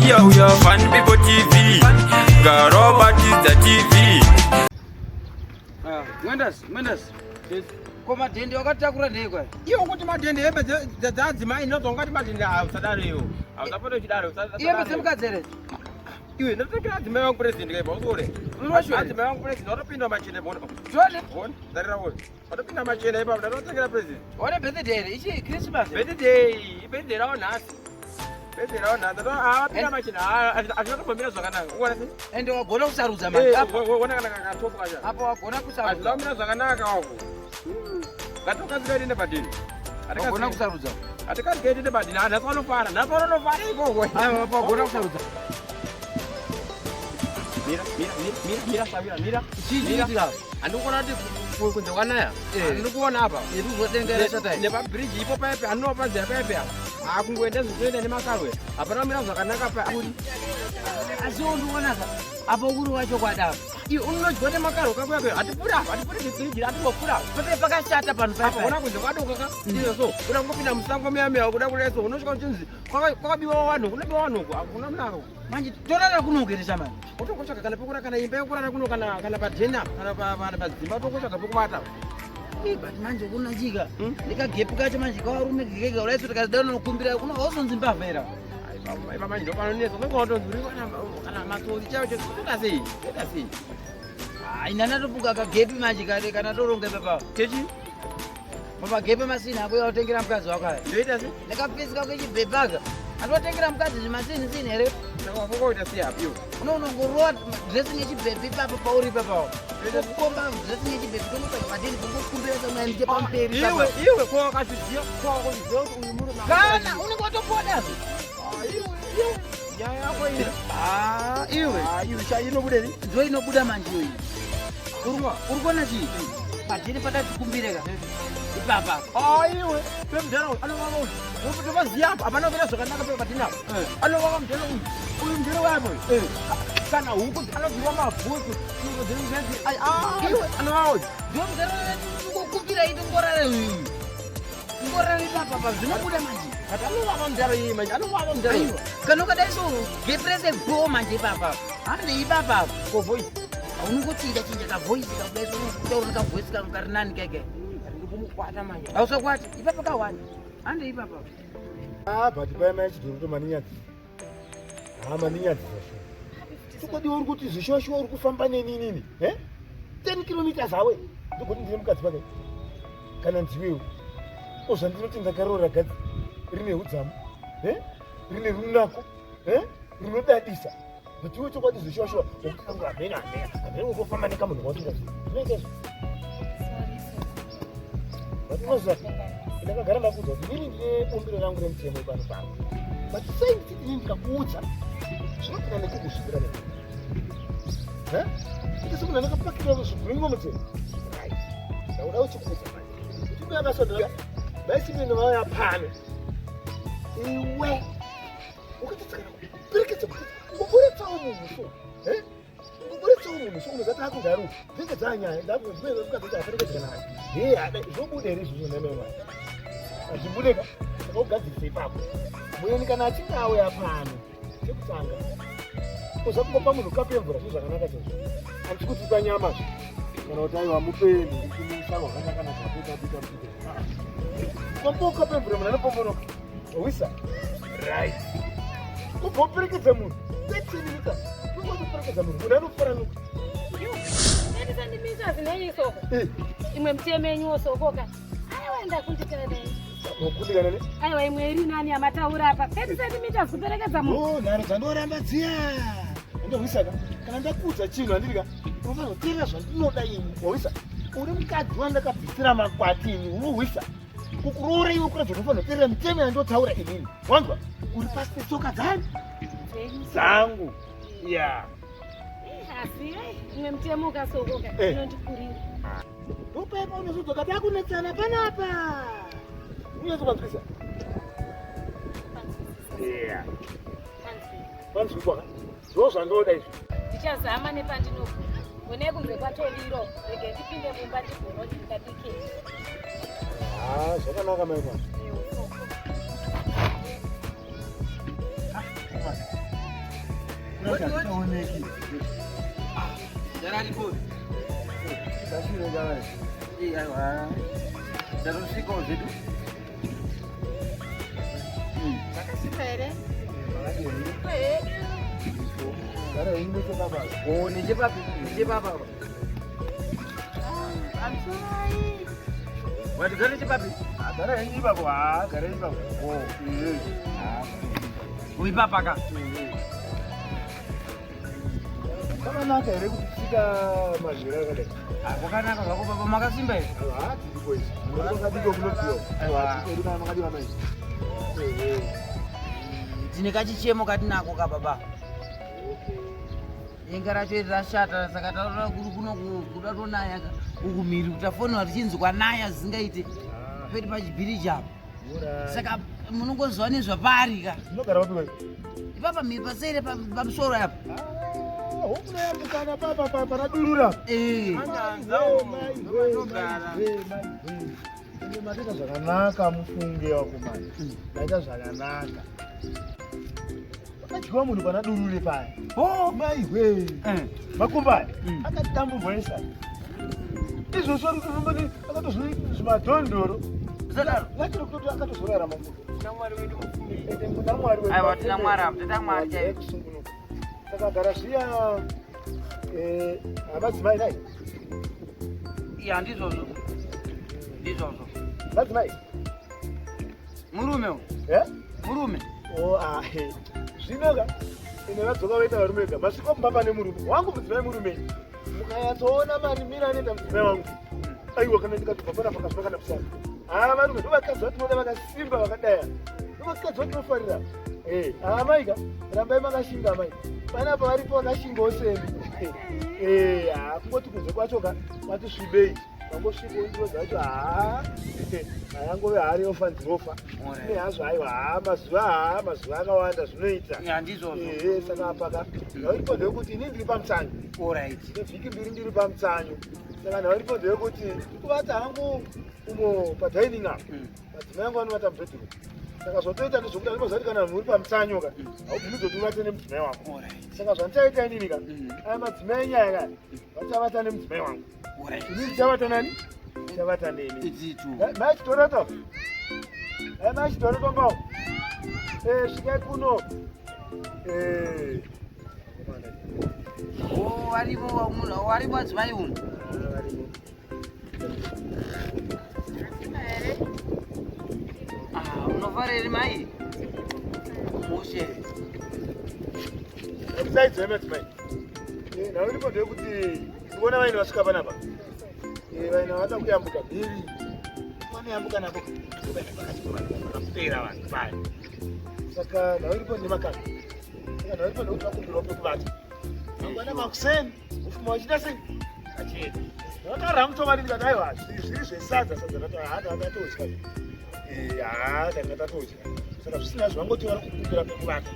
Yauya Fun People TV, Garobatidza TV. Ah, Mwendas, Mwendas. Ko madhende wakatakura ndei kwai? Iwe kuti madhende hembe dzadzimai ndinodzwa ungati madhende ayo usadaro iwe. Hausapota uchidaro. Ihembe dzemukadzi here? Iwe ndotokera adzimai vangu president kaipa usore. Unoshore. Adzimai vangu president watopinda machine bona. Tione. Bona, darira wona. Watopinda machine ipapo ndatotengera president. One birthday here? Ichi Christmas. here? Birthday, birthday rawo nhasi. Birthday rawo nhasi. Apinda machine hazvina kumbomira zvakanaka. Uona sei? Ende wagona kusarudza manje. Eh, Apa uona kana katopo kacho. apa wagona Hazvina kusarudza. kumira zvakanaka wako. Ngatokasika tiende padini. Wagona kusarudza. Hatikasike tiende padini. Nhasi vanofara. Nhasi vanofara ikoko. Aiwa apa wagona kusarudza. Mira, mira, mira, mira, mira, Samira, mira. Chii Mira. chinoitika? Handikuona kuti kunze kwanaya. Eh. Handikuona apa. Yekuzotengera shata iyi. Nepabridge ipo paipe, handinopanzira paipe apa. Akungoenda zvinoenda nemakarwe. Hapana kumira zvakanaka pa. Asi undiona ka apa uri wacho kwada. Iwe unodya nemakarwe kako yako. Hatipfuuri apa, hatipfuuri bridge, hatimbopfuura apa. Pepe pakashata panhu Apa paipa. ona kunze kwadoka ka. Ndizvo so. Kuda kungopinda musango miya miya kuda kudai so unosvika uchinzi kwakabiwa vanhu, kunobiwa vanhu uku. Hakuna munako. Manje torara kunogeresa manje. Utongotsvaga kana pekurara kana imba yekurara kuno kana kana padhena kana kana padzimba utongotsvaga pekuvata. Ih, but manje kuna chika. Ndikagepu kacho manje kawarume kekega uraiso tikazida unokumbira kuno hauzonzi mbavha here. Aiwa manje ndopanonetsa unenge watonzi uri kana matsotsi chaiwo chaiwo toita sei? Toita sei? Hayi nana topuka kagepi manje kare kana toronga ipapa. Techi Pamagepi masini ako yautengera mukadzi wako aya. ndoita sei? Ndakapesika kechibhebhaga. Andotengera mukadzi zvimasini sini here? Saka wakoita sei apo iwe? Unonongorowa dressing yechibhebhi ipapo pauri ipapo. Kukomba dressing yechibhebhi tonopa padini kungokumbira samwana ndiche pamberi Iwe ipapo. iwe ko wakazviziva ko wakazviziva kuti uyu murume Kana unenge watopoda. Ah, iwe iwe nyaya yako iyi. Ah, iwe. Ah, iwe cha inobuda iri. Ndo inobuda manje iyoyi. Uri kuona chii? Padini patatikumbire ka. Ipapa. Ah, iwe pemudhara uyu anovava uyu. Ndopaziya apa hapana kumira zvakanaka pe padini apa. Anovava mudhara uyu. Uyu mudhara wapo uyu. Kana huku anobviwa mabhutsu. Iwe anovava uyu. Ndokumbira itongorara uyu. Ngorara ipapa pa zvinobuda manje. But anovava mudhara iyi manje anovava mudhara uyu. Aiwa. Kana ukadai so geprese go manje ipapa. Hande ipapa. Ko voice. Unongochinja chinja ka voice kakudai so unotaura ka voice kangu kari nani keke. Ndikumukwata manje. Hausakwati ipapa kawani. Hande ipapa. Ah, but pai mai chidhuru to maninyadzi. Ah, maninyadzi zvasho. Chokwadi uri kuti zvishosho uri kufamba neni inini? Eh? 10 kilometers away. Ndogoti ndine mukadzi pake. Kana ndiwewo. Ko zvandinoti ndakaroora gadzi rine udzamu. Eh? Rine runako. Eh? Rinodadisa. But iwe chokwadi zvishosho ukanga hamena hamena. Hamena uri kufamba nekamunhu wasingazivi. Zvinoita izvo. But unoziva ndakagara ndakuudza kuti inini ndine bumbiro rangu remutemo pano pano. But sei ndichiti inini ndikakuudza zvinopinda nekukusvikira ne ite semunhu anenge apakira zvigwingo mutemo. Right. Ndakuda uchikuudza manje. Kuti uya akasondera maisipini vauya pano. Iwe ukatotsikana kuperekedza kuti ungoburitsawo munhu so. Eh? Ungoburitsawo munhu so unozati akugara dzinge dzanyaya ndakuzvimukadzi aperekedzwa naye. Hee ada zvobuda here izvozvo nhai mai? Hazvibude ka? Saka ugadzirisa ipapo. Muyeni kana achinge auya pano chekutanga uza kungopa munhu kapu yemvura zvinhu zvakanaka chaizvo. Handisi kuti ipa nyama zve kana kuti aiwa mupeni ndikumusaro wakanaka-naka pita pita pita. Kombo kapu yemvura munhu anopomboroka. Wisa. Right. Kubva uperekedza munhu 30 minutes. Kungoperekedza munhu munhu anofaranuka. Ndisandimisa zinenyi soko. Eh, Imwe mutemo yenyu soko ka. Aiwa ndakundikana naye. wakundikana ne? Aiwa imwe iri nani yamataura apa. 30 centimeters kuperekedza munhu. Oh, nharo dzandoramba dziya. Ndohwisa ka. Kana ndakuudza chinhu handiri ka. Unofanira kuteerera zvandinoda ini. Wahwisa. Uri mukadzi wandakabvisira makwati ini. Unohwisa. Kukuroora iwe kuratidza kuti unofanira kuteerera mitemo yandotaura inini. Wanzwa? Uri pasi petsoka dzani? Dzangu. Yeah. Asi eh, imwe mutemo kasoko ka Eh. inondikurira. Ndopaipa unozodzoka takunetsana panapa. Unyatsopanzwisa? Yeah. Panzwikwa ka? Ndozvandoda izvi. Ndichazama nepandinogona. Une kunze kwatoriro. Rege ndipinde mumba ndigonoti ndikabike. Ah, zvakanaka mai mwana. Aoneki. Gara ripo. Tasvire gara. Eh, aiwa. Tatosvikawo zvedu. Zvakasimba here? Gara henyu nechepapa. Oh, nechepapi? Nechepapa. Pamusorai. Wati gara nechepapi? Gara henyu ipapo. Ah, gara ipapo. Oh, eh. Uipapa ka. Kwakanaka here kuti tsika mazvira akadai? Ah, kwakanaka zvako baba makasimba here? Aiwa, tiriko izvi. Kwakadiko kunobviwa. Aiwa, tiriko kana makadiwa mai. Eh. Tine kachichemo katinako ka baba. Denga racho iri rashata saka taura kuri kuno kuda tonaya ka. Uku mhiri kuti tafonera tichinzi kwanaya zvisingaite. Pedi pachibhiriji apa. Saka munongoziva nezvapari ka. Unogara wapi wewe? Ipapa mhiri pasere pamusoro apa. Ah, unoyambukana papa papa panadurura. Eh. Maita zvakanaka mufunge wako mani. Maita zvakanaka. Pakadyiwa munhu pana durure paya. Oh. Maiwe. Eh. Makumba aya Mm. akatamburwa esa. Izvozvo rurumani akatozvi zvimadhondoro. Zvadaro. Vachiri kutoti akatozorarama munhu. Tina Mwari wedu mufunge. Ende kuna Mwari wedu. Aiwa, tina Mwari apa, tina Mwari chaivo. Kusungunuka. Saka gara zviya eh amadzimai dai. Iya ndizvozvo. Ndizvozvo. Madzimai. Murume uyu. Eh? Murume. Oh, ah, eh. Zvinoka ine vadzoka vaita varume vega masvika mumba pane murume wangu mudzimai murume mukanyatsoona marimiro anoita mudzimai wangu aiwa kana ndikatobva panapa kazvima kana musana haa varume ndovakadzi vatinoda vakasimba vakadaya ndovakadzi vatinofarira Eh, haa maika rambai makashinga amai panapa varipo vakashingawo semi Eh, haa kungoti kunze kwacho ka kwati svibei vangosvikawo ndiro dzacho haa hayangove hari yofa ndinofa Alright. nehazvo aiwa haa mazuva haa mazuva akawanda zvinoita Iya ndizvozvo. ehe saka apaka nhau ndeyekuti ini ndiri pamutsanyo Alright. nevhiki mbiri ndiri pamutsanyo saka nhau iripo ndeyekuti ndikuvata hangu umo padining apa madzimai angu anovata mubedroom saka zvotoita ndezvokuti andinoziva kuti kana munhu uri pamutsanyo ka haubvumidzwe kuti uvate nemudzimai wako Alright. saka zvandichaita inini ka Mm. aya madzimai enyaya kaya vachavata nemudzimai wangu Alright. ini ndichavata nani ndichavata neni Idzitu. Mai Chidoroto. Mai Chidoroto mbao. Eh, svikai kuno. Eh. Oh, varipo munhu varipo adzimai umu. Zvakasimba here? Ah, unofara here mai? Mushe. Besides madzimai. Eh, nhau iripo ndeyekuti ndikuona vaini vasvika panapa. Eh, vaini vada kuyambuka mhiri. Vanoyambuka napo. Vakapera vanhu paya. Saka nhau iripo nemakaka. Saka nhau iripo ndeyekuti vakumbirawo pekuvata. Mangwana makuseni, ufuma wachita sei? Achienda. Vakaramba mutomari ndikati aiwa zviri zvesadza sadza ndati haa tanga tatodya. Eh, haa tanga tatodya. Saka zvisina zvavangoti vari kukumbira pekuvata.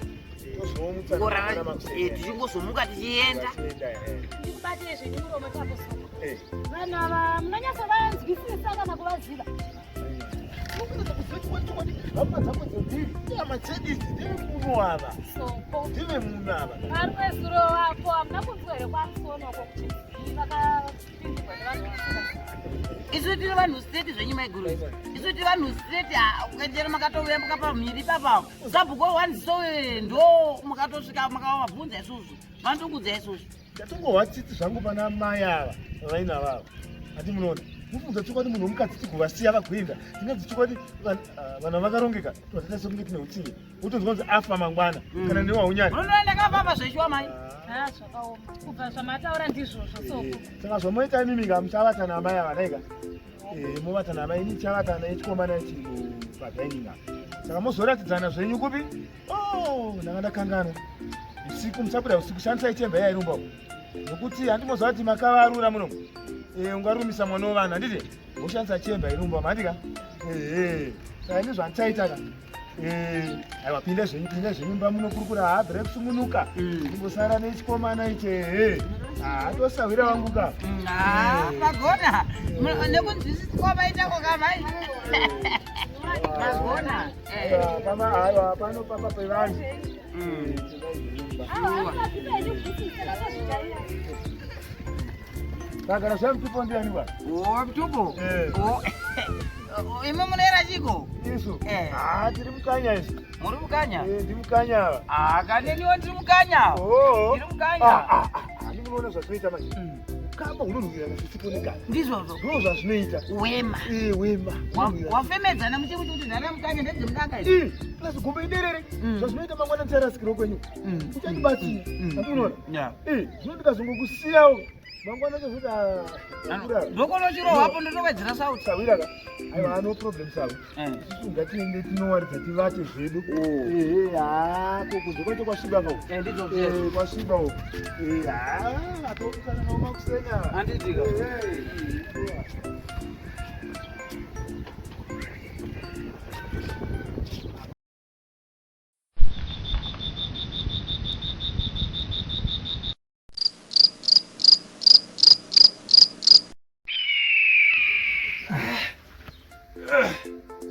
Tozomutsa Ngorara makuseni. eh, tichingozomuka tichienda. Vachienda, eh. Ndikubatire zvenyu muromo chako soko. Eh. Vanhu ava munonyatsovanzwisisa kana kuvaziva. Hama dzako dzembiri hama dzedu idzi ndevemuno ava Soko. ndevemuno ava Vari kwezuro wapo hamuna kunzwa here kwamusono uko kuti vakapindirwa nevanhu vasingazivi. Isu tiri vanhu straight zvenyu maiguru. Isu tiri vanhu straight ukaendera makatouya mukapa mhiri ipapo. Sabhuku wanziso ndo makatosvika makavabvunza isusu. Vanotokudza isusu. ndatongohwa tsitsi zvangu pana mai ava vaina vava ati munoona mufunza chokwadi munhu womukadzi tiguvasiya vagoenda tingadzi chokwadi vanhu vakarongeka tovatata sekunge tine utsinye wotonzwa kunzi afa mangwana kana newaunyari Munoenda kafamba zveshuwa mai. Ah, zvakaoma. Kubva zvamataura ndizvozvo soko. saka zvamoita imimi ka muchavata naamai ava naika movata naamai ini tichavata nechikomana ichi padining apa saka mozoratidzana zvenyu kupi o ndanga ndakanganwa usiku musabuda usiku shandisai chemba yairumba uko nokuti handimoziva kuti makavarura munomu ungarumisa mwana wevanhu handiti moshandisa chemba irumba mandika ehe saka ini zvandichaita ka aiwa pinda zvenyu pinda zvenyu mumba munokurukura haa bhera kusungunuka ingosara nechikomana ichi ehe haa tosahwira wangu ka Ah, magona. Nekunzwisisa kwamaitako kamai. Magona. Eh. Aiwa, pama aiwa pano papa pevanhu Mm. Awa, asapinda Saka kana zvamutupo ndiani bwana? O mutupo. Eh. O. Imi munoera chiko? Isu. Eh. Ah, tiri mukanya isu. Muri mukanya? Eh, ndi mukanya ava. Ah, kaneniwo ndiri mukanya. Oh. Ndiri mukanya. Ah, ah, ah. Ani munoona zvazvinoita manje. Kama unonhuwira zvisikuonekana. Ndizvozvo. Ndoo zvazvinoita. Wema. Eh, wema. Unonhuwira. Wafemedzana muchikuti kuti nhara mukanya ndedzemudanga idzi. Eh, plus gombe iderere. Zvazvinoita mangwana ticharasikirwa kwenyu. Uchandibatsira. Ani unoona? Yeah. Eh, zvino ndikazongokusiyawo. Mangwana chozoti ah, Ndokonochirohwa apo ndotowedzera sauti. Sawira ka. Aiwa, no problem sawi. Eh. Isusu ngatiende tinowaridza tivate zvedu. Ehe, haa, ko kunze kwacho kwasviba ka uku. Eh, ndizvozvo. Eh, kwasviba uku. Eh, haa, atokutana nawo makuseni ava. Handitika. Eh, eh.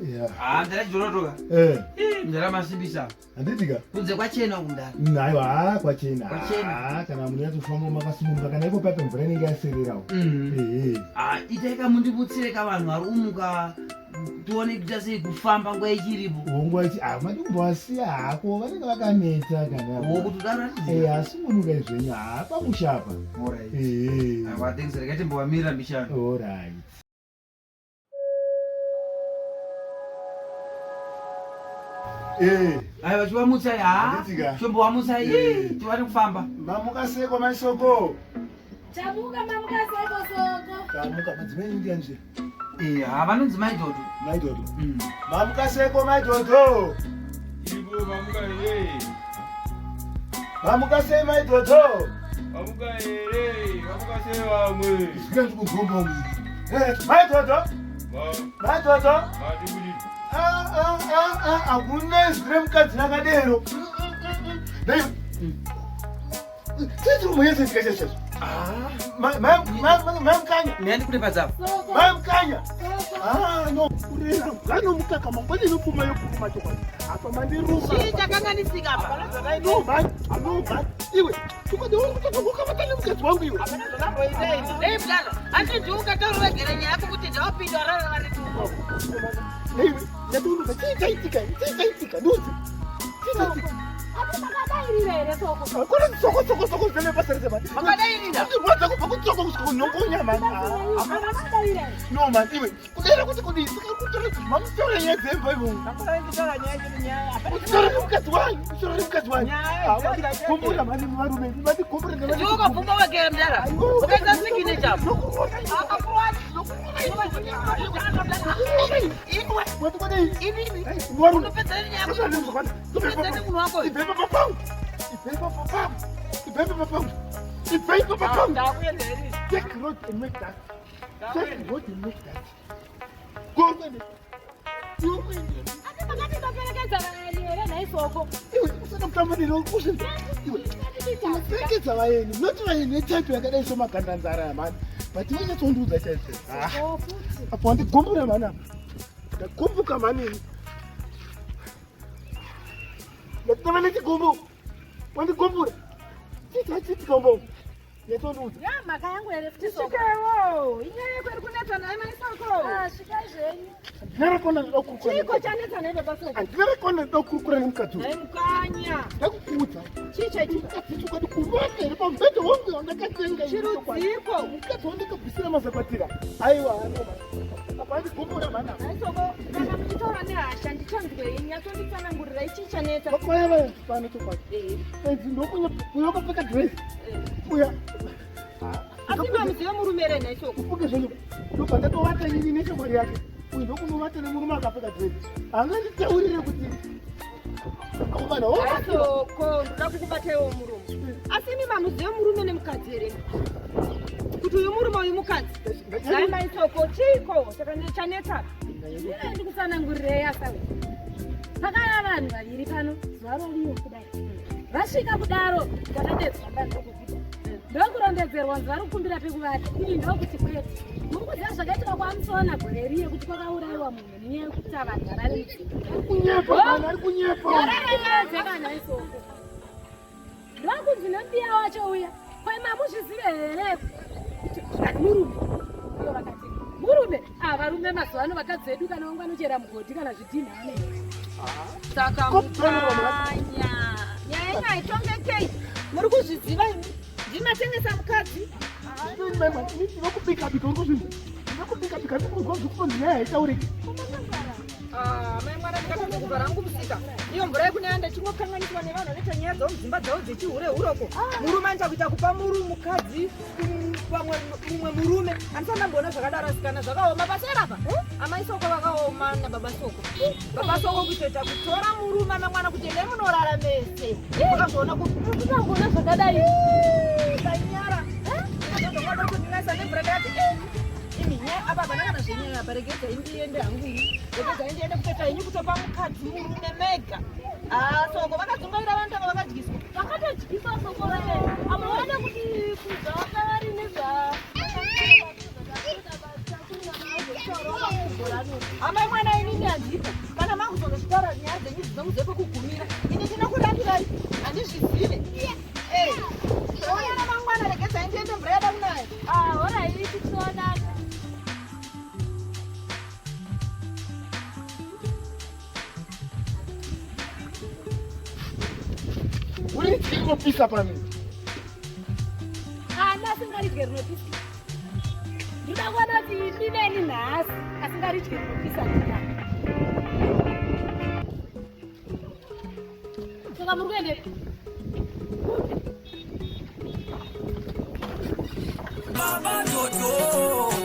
Yeah. Ah, ndara chidorotoka. Eh, Eh, ndara masimbisa. handiti ka? Kunze kwachena uku ndara. Aiwa, haa, kwachena. Kwachena. Haa, kana munyatsofamba makasununguka kana ipo pape mvura inenge yasererawo. Ehe. Ah, itai kamundibutsire ka vanhu vari umuka tione kuita sei kufamba nguva ichiripo. Hongu achi, ah, madi kumbovasiya hako, vanenge vakaneta kana. Wo kuti udaratidzira. Eh, asi munuka zvenyu, haa, pamusha apa. Alright. Ehe. Aiwa, thanks. Regai timbovamira mishando. Alright. Eh, Aiwa, chivamutsai ha. Handitika. Chimbovamutsai Eh. tiwane kufamba. mamuka seko maisoko. Tamuka mamuka soko soko. Tamuka madzimai ndiani zve? Eh, ha vanonzi maidhodho. Maidhodho. Mamuka seko maidhodho. Ivo mamuka here? Mamuka sei maidhodho. Mamuka here? Mamuka sei vamwe? Zvika ndikugomba umu. Eh, maidhodho. Maidhodho. Mati kuti Ah, ah, ah, ah, hakuna izwi remukadzi rakadero. Dai. Tiri kumhanyisa chika chacho. Mai mai mai mukanya. Mina ndikude padzapo. Soko. Mai mukanya. Soko. Ah, no. Kurera vanomukaka mangwana inopfuma yopfuma chokwadi. Apa mandiruma. Chii chakanganisika apa? No man, no man. Iwe, chokwadi uri kutotokuka nemukadzi wangu iwe. Nei mudaro, handiti ukataura nyaya yako kuti ndawapinda warara vari tuko. Iwe, ndatoona chii chaitika, chii chaitika, ndudzi. Chii chaitika. Asi makadairira here soko? Hakuna tsoko tsoko tsoko zvine basa rese man. Makadairira? Ndirwadza kubva kutsoko kusvika kunhongonya man. Makadairira here? No man, iwe, kudaira kuti kudii? Saka kutora mamutora nyaya dzemba iwe. Uchitora nemukadzi wanyu, uchitora nemukadzi wanyu. Kumbura mani varume, vandikumbura Ndiwe ukabvunga wegera mudara. Ukaisa signature apo. Unopedza nyaya yako. Unopedza nemunhu wako. Take road and make that. Take road and make that. Go and go and Asi makati maperekedza vaeni here nhai soko? iwe usada kutamba neni iwe unoperekedza vaeni noti vaeni netype yakadai somagandanzara yamani but vanyatsondiudza chaizvo Soko futi. apo wandigumbura mani apa ndagumbuka mani ini ndatava nechigumbu wandigumbura chichachitika umbo nyatsondiudza Ya mhaka yangu here futi soko? Svikewo, inyaya yeko iri kunetsa naye mai Soko. Ah, svikai zvenyu. handina rakona ndoda Chiko kukurukura chanetsa naye baba Soko? handina rakona ndoda kukurukura nemukadzi uyu Nhai mukanya. ndakukuudza Chii chaitika? mukadzi chokwadi kuvaka here pamubhedha wangu wandakatenga ini chokwadi. Chirudziko. mukadzi wandakabvisira mazakwatira aiwa anoma apa andigumbura mani apa Nhai Soko, kana muchitaura nehasha ndichanzwei, nyatsonditsanangurirai chii chanetsa. vakwaya vaya pano chokwadi Eh, enzi ndokunya wakapfeka dresi eh. uya Asi mamuzive murume here nhai Soko? ufunge zvenyu ndobva ndatovata inini neshamwari yake uyu ndokunovata nemurume akapfeka dresi anganditaurire kuti akomana Nhai Soko, ndoda kukubataiwo murume. Asi imi mamuzive murume nemukadzi here? Kuti uyu murume uyu mukadzi. Nhai mai Soko, chiiko chanetsa? Ndine ndikutsanangurirei asawe. Pakaya vanhu vaviri pano zuva roriwo kudai. Vasvika kudaro ndakadedzwa ndandokubuda. Ndokurondedzerwa kunzi vari kukumbira pekuvata. Ini ndokuti kwete. Muri kuziva zvakaitika kwaMusona gore riye kuti kwakaurayiwa munhu nenyaya yekuti vanhu varare mudzimba. kunyepa mani ari kunyepa Yararanyadzekana isoko. Ndokunzi nembiya wacho uya. Kwai mamuzvizive here Ndikati murume. Ivo vakati murume. Ah, varume mazuva ano vakadzi vedu kana vangu vanochera mugodhi kana zvidhinha vanoita. Saka mukanya. Nyaya yenyu haitongekei. Muri kuzviziva imi. Ndimatengesa mukadzi. Ndinokubika bika uri kuzvinzwa. Ndinokubika bika ndikuzwa zvikutonzi nyaya haitauriki. Ah, mai mwana ndikatanga kubva rangu musika. Iyo mvura yekunaya ndachingokanganiswa nevanhu vanoita nyaya dzavo mudzimba dzavo dzechihure huroko. Murume anoita kuita kupa muru mukadzi pamwe mumwe murume. Handisati ndamboona zvakadaro asikana zvakaoma pasera apa. Amai Soko vakaoma nababa Soko. Baba Soko kutoita kutora murume amai mwana kuti endai munorara mese. Makazoona ku Ndingangoona zvakadai. Ndanyara. Ndakazongoda kundinasa nemvura ndakati eh. Imi nyaya apa hapana kana zvenyaya apa regedzai ndiende hangu ini. Regedzai ndiende kutoita henyu kutopa mukadzi murume mega. Ah, Soko vakadzungaira vanhu tanga vakadyiswa. Vakatodyiswa soko vaya. Amaona kuti kuzvaka vari nezva Amai mwana inini handipo. Kana makuzondozvitaura nyaya dzenyu dzinomuze kwekugumira. Ini ndinokurambirai. Handizvizive. Eh. Toonana mangwana regedzai ndiende mvura yada kunaya. Ah, horai tichionana. Uri chingopisa pano. Ana asingaridye rinopisa. Ndoda kuona kuti imi neni nhasi asingaridye rinopisa ndiyani. Saka muri kuendepi? Baba Toto.